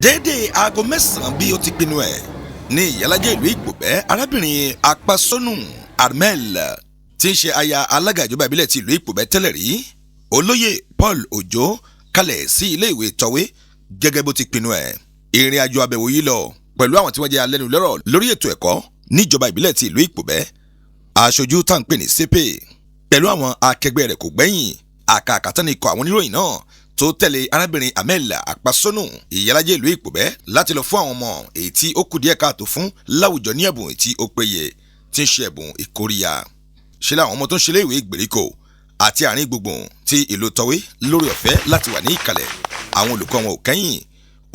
Déédéé aago 9 bí ó ti pinnu ẹ̀ ní ìyálàjẹ́ ìlú Ìpòbẹ́, arábìnrin Apasọ́nù Armel, tí ń ṣe aya alága ìjọba ìbílẹ̀ ti ìlú Ìpòbẹ́ tẹ́lẹ̀ rí, olóyè Paul Òjó, kalẹ̀ sí ilé ìwé Tọ́wé gẹ́gẹ́ bó ti pinnu ẹ̀. Ìrìn àjò àbẹ̀wò yìí lọ pẹ̀lú àwọn tí wọ́n jẹ́ alẹ́nulọ́rọ̀ lórí ètò ẹ̀kọ́ níjọba ìbílẹ̀ ti ìlú Ìpòbẹ́. Aṣojú tá à ń pè ní Sépè pẹ̀lú àwọn akẹgbẹ́ rẹ̀ kò gbẹ́yìn. Àkàkàtà ni ikọ̀ àwọn oníròyìn náà tó tẹ̀lé arábìnrin Amel Apasọ́nù, ìyálàjẹ́ ìlú Ìpòbẹ́, láti lọ fún àwọn ọmọ èyí tí ó kù díẹ̀ káàtó fún láwùjọ ní ẹ̀bùn èyí tí ó péye, tí ń ṣe ẹ̀bùn ìkóríyá. Ṣe làwọn ọmọ tó ń ṣe iléèwé ìgbèríko àti àárín gbùngbùn ti ìlú Tọ́wé lórí ọ̀fẹ́ láti wà ní ìkàlẹ̀. Àwọn olùkọ́ wọn ò kẹ́yìn.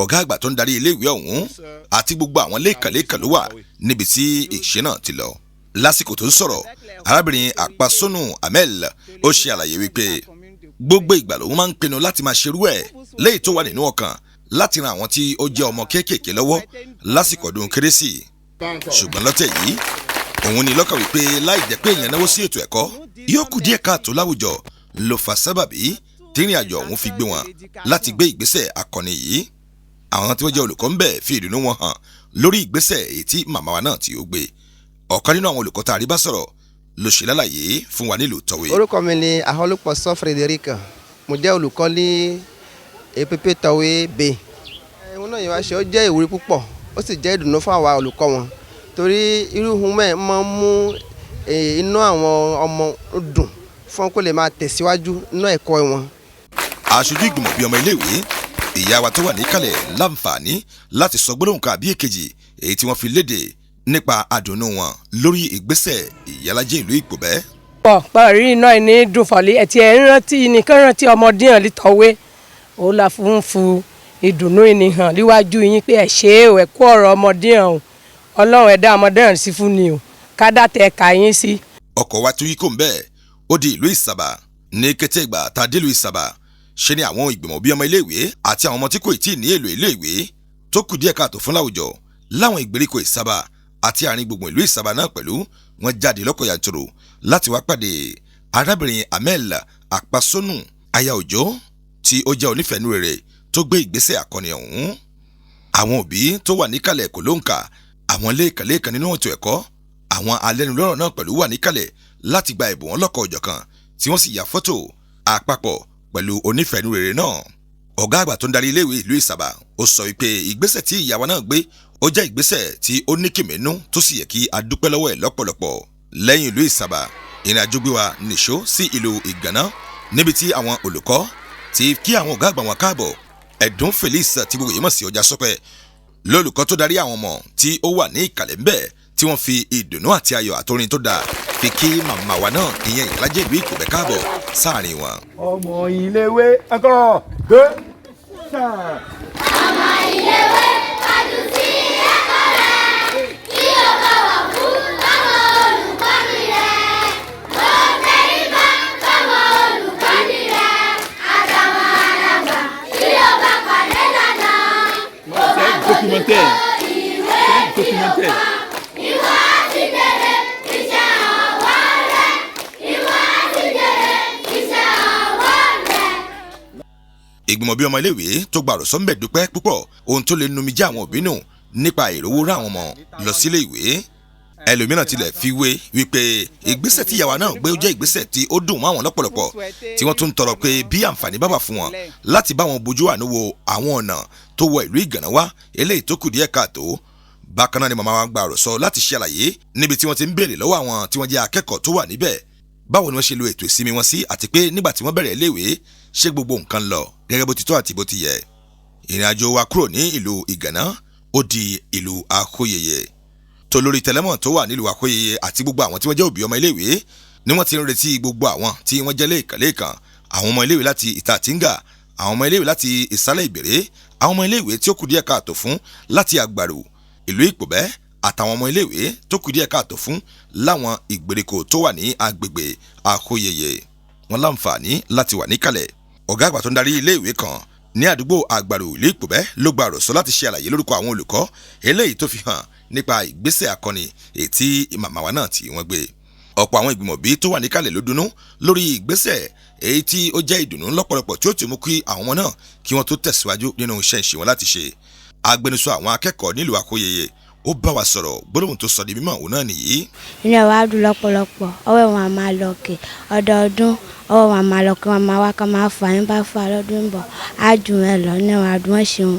Ọ̀gá àgbà tó ń darí iléèwé ọ̀hún àti gbogbo àwọn lẹ́ẹ̀kanlẹ́ẹ̀kan ló wà níbi tí ìṣe náà ti lọ. Lásìkò tó ń sọ̀rọ̀, arábìnrin Apasọ́nù Amel ó ṣe àlàyé wípé gbogbo ìgbà lòun máa ń pinnu láti máa ṣerú ẹ̀ léyìí tó wà nínú ọkàn láti ran àwọn tí ó jẹ́ ọmọ kéékèèké lọ́wọ́ lásìkò ọdún kérésì, ṣùgbọ́n lọ́tẹ̀ yìí òun ní lọ́kàn wípé láì jẹ́ pé èèyàn náwó sí ètò ẹ̀kọ́, yóò kù díẹ̀ káàtó láwùjọ, ló fa sábàbí tírìn àjò ọ̀hún fi gbé wọn láti gbé ìgbésẹ̀ akọni yìí. Àwọn tí wọ́n jẹ́ olùkọ́ ń bẹ̀ fi ìdùnnú wọn hàn lórí ìgbésẹ̀ èyí tí màmá wa náà tí ó gbé. Ọ̀kan nínú àwọn olùkọ́ tá a rí bá sọ̀rọ̀ ló ṣe lálàyé fún wa nílùú Tọ́wé. Orúkọ mi ni Ahọ́lùpọ̀sọ́ Frederick. Mo jẹ́ olùkọ́ ní EPP Tọ́wé B. Ìhun náà yìí wá ṣe, ó jẹ́ ìwúrí púpọ̀, ó sì jẹ́ ìdùnnú fún àwa olùkọ́ wọn, torí irú ihun mẹ́ẹ̀ máa ń mú inú àwọn ọmọ dùn fún kó lè máa tẹ̀síwájú nínú ẹ̀kọ́ wọn. Aṣojú ìgbìmọ̀ bíi ọmọ iléèwé, ìyá wa tó wà níkàlẹ̀, láǹfààní láti sọ gbólóhùn kan àbí èkejì èyí tí wọ́n fi léde nípa àdùnnú wọn lórí ìgbésẹ̀ ìyálàjẹ́ ìlú Ìpòbẹ́. Pọ̀ pẹ̀lú iná ní dùn fọ̀lì ẹ̀tì ẹ̀ ń rántí nìkan, rántí ọmọdé hàn lítọ̀wé òun la fún fu ìdùnnú ìní hàn níwájú yín pé ẹ̀ ṣe é o, ẹ̀ kú ọ̀rọ̀ ọmọdé hàn o. Ọlọ́run ẹ̀dá ọmọdé hàn sí fún ni o, kádà tẹ̀ ká yín sí. Ọkọ̀ wa tún yí kò ń bẹ́ẹ̀, ó di ìlú Ìsàbà. Ní kété ìgbà tá a dé ìlú Ìsàbà, ṣe ni àwọn ìgbìmọ̀ bíi ọmọ iléèwé àti àwọn ọmọ tí kò tí ì ní èlò iléèwé tó kù díẹ̀ káàtó fún láwùjọ láwọn ìgbèríko Ìsàbà àti àárín gbùngbùn ìlú Ìsàbà náà pẹ̀lú wọn jáde lọ́kọ̀ yanturu láti wá pàdé arábìnrin Amel Apasọ́nù, aya Òjó, tí ó jẹ́ onífẹ̀ẹ́nú rere tó gbé ìgbésẹ̀ akọni ọ̀hún. Àwọn òbí tó wà níkàlẹ̀ kò ló ń kà. Àwọn lẹ́ẹ̀kanlẹ́ẹ̀kan nínú ètò ẹ̀kọ́, àwọn alẹ́nulọ́rọ̀ náà pẹ̀lú wà níkàlẹ̀ láti gba ẹ̀bùn ọlọ́kọ̀ òjọ̀kan, tí wọ́n sì ya fọ́tò àpapọ̀ pẹ̀lú onífẹ̀ẹ́nú rere náà. Ọ̀gá àgbà tó ń darí iléèwé ìlú Ìsàbà ó sọ wípé ìgbésẹ̀ tí ìyàwó náà gbé, ó jẹ́ ìgbésẹ̀ tí ó ní kìmínú tó sì yẹ kí a dúpẹ́ lọ́wọ́ ẹ̀ lọ́pọ̀lọpọ̀. Lẹ́yìn ìlú Ìsàbà, ìrìn àjò gbé wa nìṣó sí ìlú Ìgànná, níbi tí àwọn olùkọ́ ti kí àwọn ọ̀gá àgbà wọn káàbọ̀. Ẹ̀dùn Felix, tí gbogbo yìí mọ̀ sí Ọjà Sọpẹ́, lólùkọ́ tó darí àwọn ọmọ tí ó wà ní ìkàlẹ̀ ńbẹ̀, tí wọ́n fi ìdùnnú àti ayọ̀ àtorin tó dáa fi kí màmá wa náà, ìyẹn ìyálàjẹ́ ìlú Ìkòbẹ́, káàbọ̀ sáàrin wọn. Ọmọ iléèwé ẹ̀kọ́ dé sáà. Ọmọ iléèwé, kájú sí ẹ̀kọ́ rẹ̀, kí o bọ̀wọ̀ fún àwọn olùkọ́ni rẹ̀. Ó tẹríba fáwọn olùkọ́ni rẹ̀ àtàwọn alàgbà tí o bá pàdé lọ́nà. Ó bá Documentaire. Ìwé tí o Documentaire. kọ́, ìwọ á sì jèrè iṣẹ́ ọwọ́ rẹ̀. Ìwọ á sì jèrè iṣẹ́ ọwọ́ rẹ̀. Ìgbìmọ̀ bíi ọmọ iléèwé tó gba àròsọ ń bẹ̀ dúpẹ́ púpọ̀ ohun tó lè numijé jẹ́ àwọn òbí nù nípa ìrówó rán àwọn ọmọ lọ sílé ìwé. Ẹlòmíràn tilẹ̀ fi wé wípé ìgbésẹ̀ tí ìyàwó náà gbé, ó jẹ́ ìgbésẹ̀ tí ó dùn mọ́ àwọn lọ́pọ̀lọpọ̀, tí wọ́n tún ń tọrọ pé bí àǹfààní bá wà fún wọn láti bá wọn bójú àánú wo àwọn ọ̀nà tó wọ ìlú Ìgànná wá, eléyìí tó kù díẹ̀ káàtó. Bákan náà ni màmá wa gba àròsọ láti ṣe àlàyé níbi tí wọ́n ti ń béèrè lọ́wọ́ àwọn tí wọ́n jẹ́ akẹ́kọ̀ọ́ tó wà níbẹ̀ báwo ni wọ́n ṣe lo ètò ìsinmi wọn sí, àti pé nígbà tí wọ́n bẹ̀rẹ̀ iléèwé, ṣé gbogbo nǹkan lọ gẹ́gẹ́ bó ti tọ́ àti bó ti yẹ. Ìrìn àjò wa kúrò ní ìlú Ìgànná, ó di ìlú Akóyeye. Tó lórí tẹlẹmọ tó wà nílùú Akóyeye àti gbogbo àwọn tí wọ́n jẹ́ òbí ọmọ iléèwé ni wọ́n ti ń retí gbogbo àwọn tí wọ́n jẹ́ lẹ́ẹ̀kan lẹ́ẹ̀kan, àwọn ọmọ iléèwé láti Ìtàtínga, àwọn ọmọ iléèwé láti Ìsálẹ̀ Ìbèrè, àwọn ọmọ iléèwé tí ó kù díẹ̀ káàtó fún láti Àgbàrò ìlú Ìpòbẹ́, àtàwọn ọmọ iléèwé tó kù díẹ̀ káàtó fún láwọn ìgbèríko tó wà ní agbègbè Akóyeye. Wọn láǹfààní láti wà níkàlẹ̀. Ọ̀gá àgbà tó ń darí iléèwé kan ní àdúgbò Àgbàrò ìlú Ìpòbẹ́ ló gba àròsọ láti ṣe àlàyé lórúkọ àwọn olùkọ́ eléyìí tó fi hàn nípa ìgbésẹ̀ akọni ètí màmá wa náà tí wọ́n gbé. Ọ̀pọ̀ àwọn ìgbìmọ̀ bíi tó wà níkàlẹ̀ ló dunnú lórí ìgbésẹ̀ èyí tí ó jẹ́ ìdùnnú lọ́pọ̀lọpọ̀, tí ó ti mú kí àwọn ọmọ náà kí wọ́n tó tẹ̀síwájú nínú iṣẹ́ ìṣe wọn láti ṣe. Agbẹnusọ àwọn akẹ́kọ̀ọ́ nílùú Àkóyeye ó bá wa sọ̀rọ̀, gbólóhùn tó sọ di mímọ̀ òun náà nìyí. Inú ẹ̀ wá dùn lọ́pọ̀lọpọ̀, ọwọ́ wọn a máa lọ òkè ọdọọdún, ọwọ́ wọn a máa lọ kí wọ́n máa wá ká máa fà yín bá fà lọ́dún ń bọ̀ á jù ẹ lọ ní ẹ̀wọ̀n àdúrà ṣeun,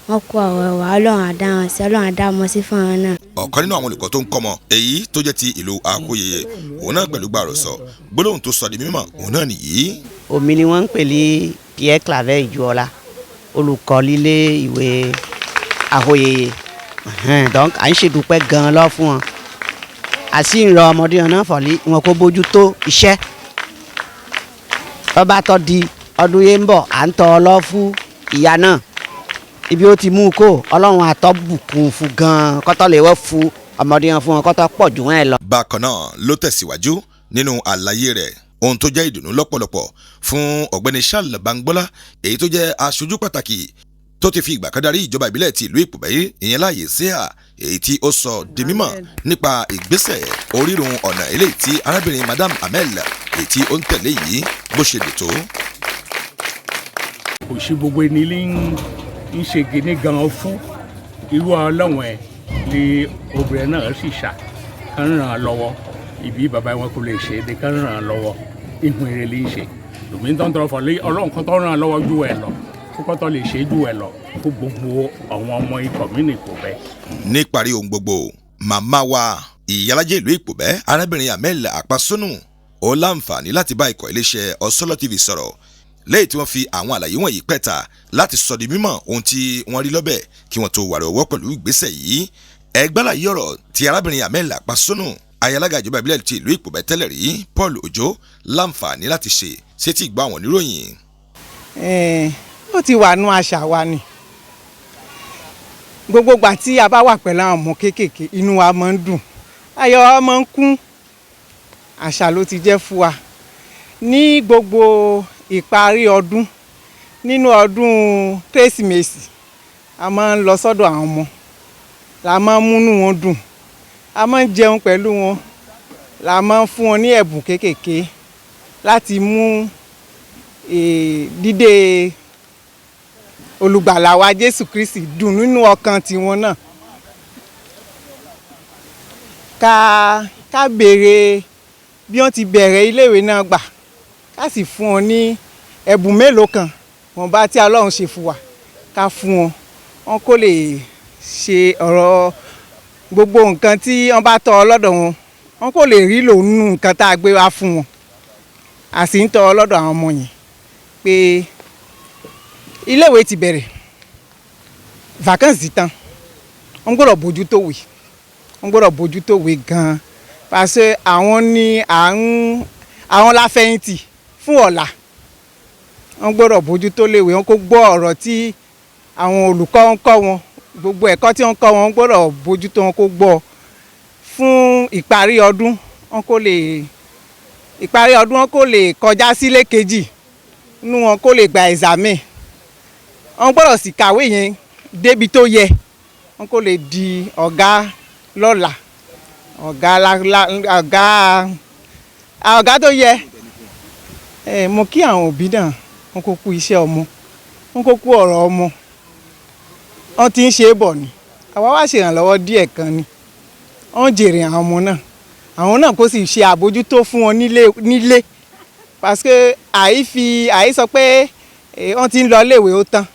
wọ́n kó ọ̀rọ̀ wá, Ọlọ́run á dá wọn sí, Ọlọ́run á dá wọn sí fún wọn náà. Ọ̀kan nínú àwọn olùkọ́ tó ń kọ́mọ èyí tó jẹ́ ti ìlú Àkóyeye òun náà pẹ̀lú gbàrọ̀sọ, gbólóhùn tó sọ di mímọ̀ òun náà nìyí. Omi ni wọ́n ń pè ní Pierre Claver Ìjúọlá, olùkọ́ lílé ìwé Àkóyeye. Donc à ń ṣèdúpẹ́ gan-an lọ fún wọn, à sì ń rọ ọmọdé wọn náà fọ̀lí wọn kó bójú tó iṣẹ́ ọba tó di ọdún yẹn ń bọ̀, à ń tọ́ ọ lọ fún ìyá náà ibi ó ti mú un kó Ọlọ́run àtọ́ bùkún fún gan-an kọ́tọ́ lè wọ́ fún ọmọdé wọn fún wọn kọ́tọ́ pọ̀ jù wọ́n ẹ̀ lọ. Bákan náà ló tẹ̀síwájú nínú àlàyé rẹ̀ ohun tó jẹ́ ìdùnnú lọ́pọ̀lọpọ̀ fún ọ̀gbẹ́ni Charles Bangbola, èyí tó jẹ́ aṣojú pàtàkì tó ti fi ìgbà kan darí ìjọba ìbílẹ̀ ti ìlú Ìpòbẹ́, ìyẹn láàyè síà, èyí tí ó sọ di mímọ̀ nípa ìgbésẹ̀ orírun ọ̀nà eléyìí tí arábìnrin Madam Amel èyí tí ó ń tẹ̀lé yìí bó ṣe dùn tó. Kò sí gbogbo ẹni ní ń ṣe gíní gan fún irú ọlọ́wọ̀n ẹ̀ ni obìnrin náà sì ṣà kán ràn án lọ́wọ́, ibi bàbá wọn kò lè ṣe é ní kán ràn án lọ́wọ́, ìhun èrè lè ṣe lòmí tó ń tọrọ fọ lé Ọlọ́run kan tó ràn án lọ́wọ́ ju ẹ̀ lọ kókó tó lè ṣe é ju ẹ̀ lọ fún gbogbo àwọn ọmọ ikọ̀ mí ní Ìpòbẹ́. Níparí ohun gbogbo, màmá wa ìyálájẹ ìlú Ìpòbẹ́ arábìnrin Amel Àpasónù ó láǹfààní láti bá ikọ̀ iléeṣẹ́ Ọ̀sọ́lọ́ TV sọ̀rọ̀ lẹ́yìn tí wọ́n fi àwọn àlàyé wọ̀nyí pẹ̀ta láti sọ di mímọ̀ ohun tí wọ́n rí lọ́bẹ̀ kí wọ́n tó wàrẹ̀ ọwọ́ pẹ̀lú ìgbésẹ̀ yìí. Ẹgbẹ́láyé ọ̀rọ̀ tí arábìnrin Amel Àpasónù ayálága ìjọba ìbílẹ̀ ti ìlú Ìpòbẹ́ tẹ́lẹ̀ rí Paul Òjó láǹfààní láti ṣe sétí ìgbọ́ àwọn oníròyìn. Ó ti wà nú àṣà wa ni, gbogbo ìgbà tí a bá wà pẹ̀lú àwọn ọmọ kéékèèké inú wa máa ń dùn, ayọ̀ wa máa ń kún, àṣà ló ti jẹ́ fún wa. Ní gbogbo ìparí ọdún nínú ọdún Kérésìmesì a máa ń lọ sọ́dọ̀ àwọn ọmọ, la máa ń múnú wọn dùn, a máa ń jẹun pẹ̀lú wọn, la máa ń fún wọn ní ẹ̀bùn kéékèèké láti mú dídé olùgbàlà wa Jésù Kristi dùn nínú ọkàn tiwọn náà. Ká béèrè bí wọ́n ti bẹ̀rẹ̀ iléèwé náà gbà, ká sì fún wọn ní ẹ̀bùn mélòó kan wọn bá tí Ọlọ́run ṣe fún wa, ká fún wọn wọn kó lè ṣe ọ̀rọ̀ gbogbo nǹkan tí wọ́n bá tọ́ ọ lọ́dọ̀ wọn, wọn kò lè rí lòun nínú nǹkan tá a gbé wá fún wọn. A sì ń tọ́ ọ lọ́dọ̀ àwọn ọmọ yẹn pé iléèwé ti bẹ̀rẹ̀, vacances tán, wọ́n gbọ́dọ̀ bójú tó wèé, wọ́n gbọ́dọ̀ bójú tó wèé gan-an, parce àwọn ni àwọn láfẹ̀yìntì fún ọ̀la, wọ́n gbọ́dọ̀ bójú tó léèwé, wọ́n kó gbọ́ ọ̀rọ̀ tí àwọn olùkọ́ ń kọ́ wọn, gbogbo ẹ̀kọ́ tí wọ́n kọ́ wọn, wọ́n gbọ́dọ̀ bójú tó wọn kó gbọ́ fún ìparí ọdún, wọn kó lè ìparí ọdún wọn kó lè kọjá sílé kejì inú wọn kó lè gba examen, wọ́n gbọ́dọ̀ sì kàwé yẹn débi tó yẹ, wọn kó lè di ọ̀gá lọ́la, ọ̀gá ọ̀gá tó yẹ. Mo kí àwọn òbí náà, wọn kó kú iṣẹ́ ọmọ, wọn kó kú ọ̀rọ̀ ọmọ, wọn ti ń ṣe é bọ̀ ni, àwa wá ṣèrànlọ́wọ́ díẹ̀ kan ni, wọ́n jèrè àwọn ọmọ náà, àwọn náà kó sì ṣe àbójútó fún wọn nílé, parce que àì sọ pé wọ́n ti ń lọ iléèwé ó tán,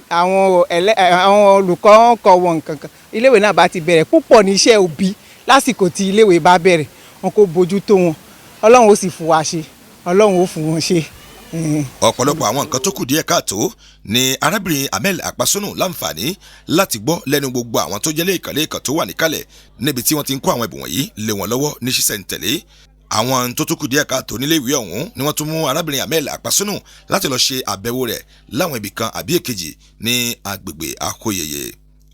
àwọn olùkọ́ ń kọ́ wọn nǹkan kan, iléèwé náà bá ti bẹ̀rẹ̀ púpọ̀ ní iṣẹ́ òbí lásìkò tí iléèwé bá bẹ̀rẹ̀, wọn kó bójútó wọn, Ọlọ́run ó sì fún wa ṣe, Ọlọ́run ó fún wọn ṣe. Ọ̀pọ̀lọpọ̀ àwọn nǹkan tó kù díẹ̀ káàtó ni arábìnrin Amel Àpasónù láǹfààní láti gbọ́ lẹ́nu gbogbo àwọn tó jẹ́ lẹ́ẹ̀kanlẹ́ẹ̀kan tó wà níkàlẹ̀ níbi tí wọ́n ti ń kó àwọn ẹ̀bùn wọ̀nyí lé wọn lọ́wọ́ ní ṣísẹ̀ntẹ̀lé. Àwọn tó tún kù díẹ̀ káàtó nílé ìwé ọ̀hún ni wọ́n tún mú arábìnrin Amel Àpasónù láti lọ ṣe àbẹ̀wò rẹ̀ láwọn ibì kan àbí èkejì ní agbègbè Àkóyèyè.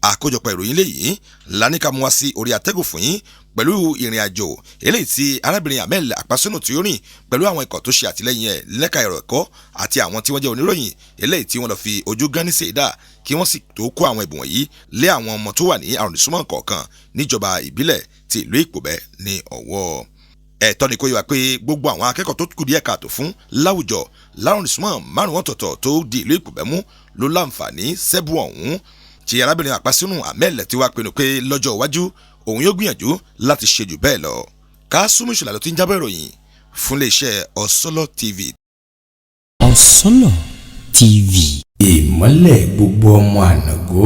Àkójọpọ̀ ìròyìn léyìí lánìkà mú wá sí orí atẹ́gùn fún yín pẹ̀lú ìrìn àjò eléyìí tí arábìnrin Amel Àpasónù tí ó rìn pẹ̀lú àwọn ikọ̀ tó ṣe àtìlẹ́yìn ẹ̀ lẹ́ka ẹ̀rọ ẹ̀kọ́ àti àwọn tí wọ́n jẹ́ oníròyìn eléyìí tí wọ́n lọ fi ojú gán ní sèdá kí wọ́n sì tó kó àwọn ẹ̀bùn wọ̀nyí lé àwọn ọmọ tó wà ní àrùndísúnmọ́ kọ̀ọ̀kan níjọba ìbílẹ̀ ti ìlú Ìpòbẹ́ ní Ọ̀wọ̀. Ẹ̀tọ́ ni kó yé wa pé gbogbo àwọn akẹ́kọ̀ọ́ tó kù díẹ̀ káàtó fún láwùjọ lárùndísúnmọ́ márùn-ún ọ̀tọ̀ọ̀tọ̀ tó di ìlú Ìpòbẹ́ mú ló láǹfààní sẹ́bù ọ̀hún. Tí arábìnrin Àpasínú Ahmed ti wá pinnu pé lọ́jọ́ iwájú òun yóò gbìyànjú láti ṣe jù bẹ́ẹ̀ lọ. Kásùmù Ìṣọ̀lá ló ti ń jábọ̀ ìròyìn fún iléeṣẹ́ Ọ̀sọ́lọ̀ TV. Ọ̀sọ́lọ̀ TV. Ìmọ́lẹ̀ gbogbo ọmọ ànàgó.